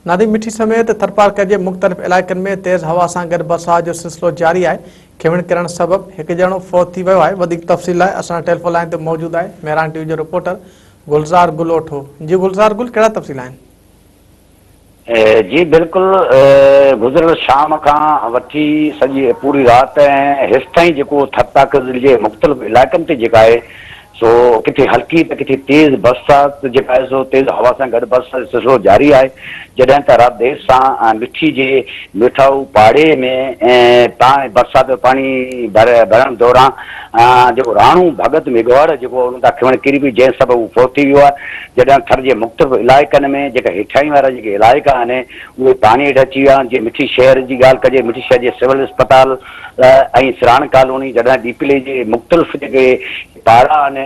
نادي مٺي سميت ٿرپارڪر جي مختلف علائقن ۾ تيز هوا سان گڏ برسات جو سلسلو جاري آهي، کيوڻ ڪرڻ سبب هڪ ڄڻو فوت ٿي ويو آهي، وڌيڪ تفصيل لاء اسان ٽيليفون لائين تي موجود آهي مهراڻ ٽي وي جو رپورٽر گلزار گل اوٺو، جي گلزار گل ڪهڙا تفصيل آهن؟ جي بلڪل گذريل شام کان وٺي سڄي پوري رات ۽ هيستائين جيڪو ٿرپارڪر ضلعي جي مختلف علائقن تي جيڪا آهي سو ڪٿي هلڪي ته ڪٿي تيز برسات جيڪا آهي سو تيز هوا سان گڏ برسات جو سلسلو جاري آهي جڏهن ته رات دير سان مٺي جي مٺائو پاڙي ۾ پاڻي برسات جو پاڻي ڀرڻ دوران جيڪو راڻو ڀڳت ميگهواڙ جيڪو ان تان کيوڻ ڪري پئي جنهن سبب هو فوت ٿي ويو آهي جڏهن ٿر جي مختلف علائقن ۾ جيڪا هيٺاهين وارا جيڪي علائقا آهن اهي پاڻي هيٺ اچي ويا آهن جيئن مٺي شهر جي ڳالهه ڪجي مٺي شهر جي سول اسپتال ۽ سراڻ ڪالوني جڏهن ڏيپلي جي مختلف جيڪي پاڙا آهن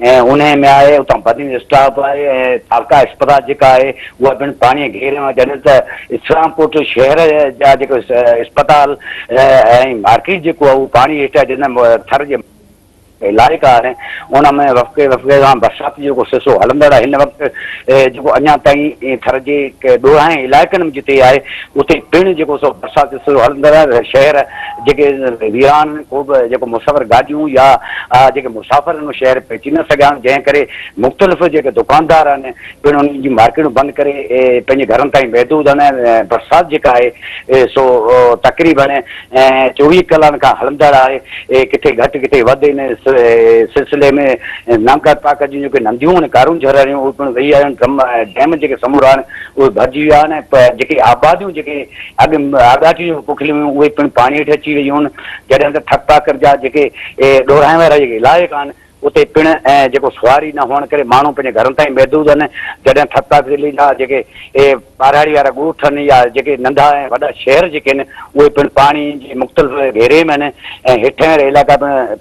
۽ انهي ۾ آهي اتان بدين اسٽاپ آهي ۽ تعلقه اسپتال جيڪا آهي اها پڻ پاڻي گهيري ۾ جڏهن ته اسلام ڪوٽ شهر جا جيڪو اسپتال ۽ مارڪيٽ جيڪو آهي اهو پاڻي هيٺ آهي جڏهن ٿر جي علائقا آهن ان ۾ وقفي وقفي سان برسات جو جيڪو سلسلو هلندڙ آهي هن وقت جيڪو اڃا تائين ٿر جي ڏورانهين علائقن ۾ جتي آهي اتي پڻ جيڪو سو برسات جو سلسلو هلندڙ آهي شهر جيڪي ويران ڪو به جيڪو مسافر گاڏيون يا جيڪي مسافر آهن شهر پهچي نه سگهيا آهن جنهن ڪري مختلف جيڪي دڪاندار آهن پڻ انهن جون مارڪيٽون بند ڪري پنهنجي گهرن تائين محدود آهن ۽ برسات جيڪا آهي سو تقريبن 24 ڪلاڪن کان هلندڙ آهي ڪٿي گهٽ ڪٿي وڌ ان سلسلي ۾ نانڪر پاڪ جون جيڪي نديون آهن ڪارونجهر واريون اهي پڻ وهي آيون آهن ڊيم جيڪي سمورا آهن اهي ڀرجي ويا آهن ۽ جيڪي آباديون جيڪي اڳ آڳاٽي جون پکڙيون هيون اهي پڻ پاڻي هيٺ اچي ويون آهن جڏهن ته ٿرپاڪر جا جيڪي ڏورانهين وارا جيڪي علائقا آهن اتي پڻ جيڪو سواري نه هئڻ ڪري ماڻهو پنهنجي گهرن تائين محدود آهن، جڏهن ٿرپاڪ ضلعي جا جيڪي ٻهراڙي وارا ڳوٺ آهن يا جيڪي ننڍا ۽ وڏا شهر جيڪي آهن اهي پڻ پاڻي جي مختلف گهيري ۾ آهن ۽ هيٺين وارا علائقا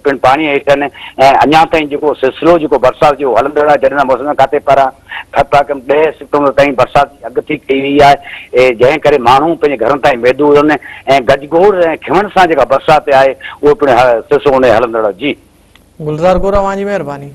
پڻ پاڻي هيٺ آهن ۽ اڃا تائين جيڪو سلسلو جيڪو برسات جو هلندڙ آهي جڏهن موسم کاتي پاران ٿرپاڪ ۾ 10 سيپٽمبر تائين برسات جي اڳڪٿي ڪئي وئي آهي جنهن ڪري ماڻهو پنهنجي گهرن تائين محدود آهن ۽ گجگوڙ ۽ کيوڻ سان جيڪا برسات آهي اهو پڻ سلسلو هلندڙ آهي جي. گلزار گور اوهان جي مهرباني.